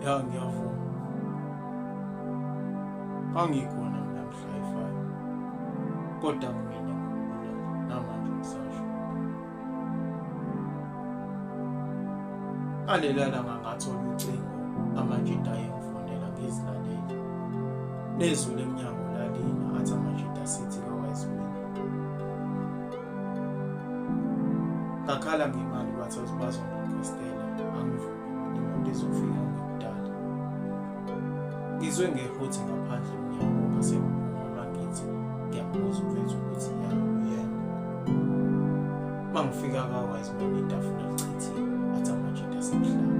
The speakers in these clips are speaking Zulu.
Ya ngiyavuma. Ngangikhona mina mhla efayo. Kodwa kumina ngokubulala namanje ngisasho. Ngalela langa ngathola ucingo amajita ayengifonela ngizilalele. Nezulu emnyango lalina athi amajita sithi kaWiseman. Ngakhala ngemali bathi bazongirequestela angivumi imoto izofika ngekudala. Ngizwe ngehuthi ngaphandle emnyango ngase ngiphuma mangithi ngiyambuza umfethu ukuthi ya uyena. Mangifika kaWiseman itafula lichithiwe athi amajita asemhlaba.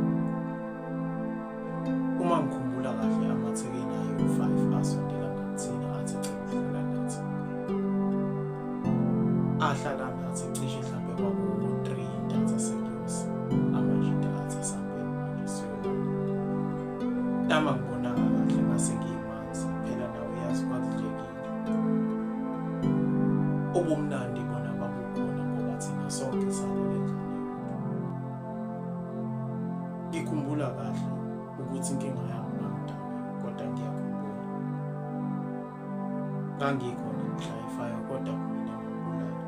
Uma ngikhumbula kahle amathekeni ayi-5 asondela ngakuthina athi cela ukuhlala nathi. Ahlala nathi cishe mhlampe kwakuwu-3 intatha sekuyosa. Amajita athi asambeni manje siyolala. Nami angibonanga kahle ngase ngiyimanzi phela nawe uyazi kwakudlekile. Ubumnandi bona babukhona ngoba thina sonke salala endlini. Ngikhumbula kahle ukuthi inkinga yami ngamdala kodwa ngiyakhumbula. Ngangikhona mhla efayo kodwa mina ngambulala.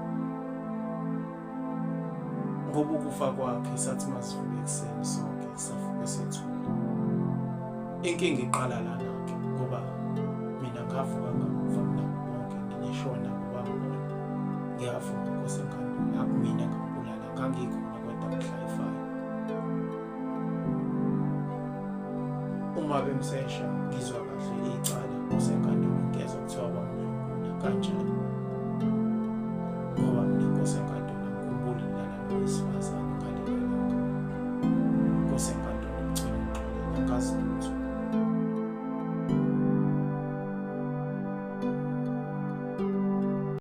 Ngoba ukufa kwakhe sathi masivuka ekuseni sonke savuke sethule. Inkinga iqala lana-ke ngoba mina ngavuka ngamuva kunabo bonke ngineshona ngoba ngibona. Ngiyavuma Nkosi enkantolo akumina ngambulala ngangikhona kodwa mhla efayo. Uma bemsesha ngizwa kahle icala kusenkantolo ngezwa kuthiwa bamdlwengula kanjani.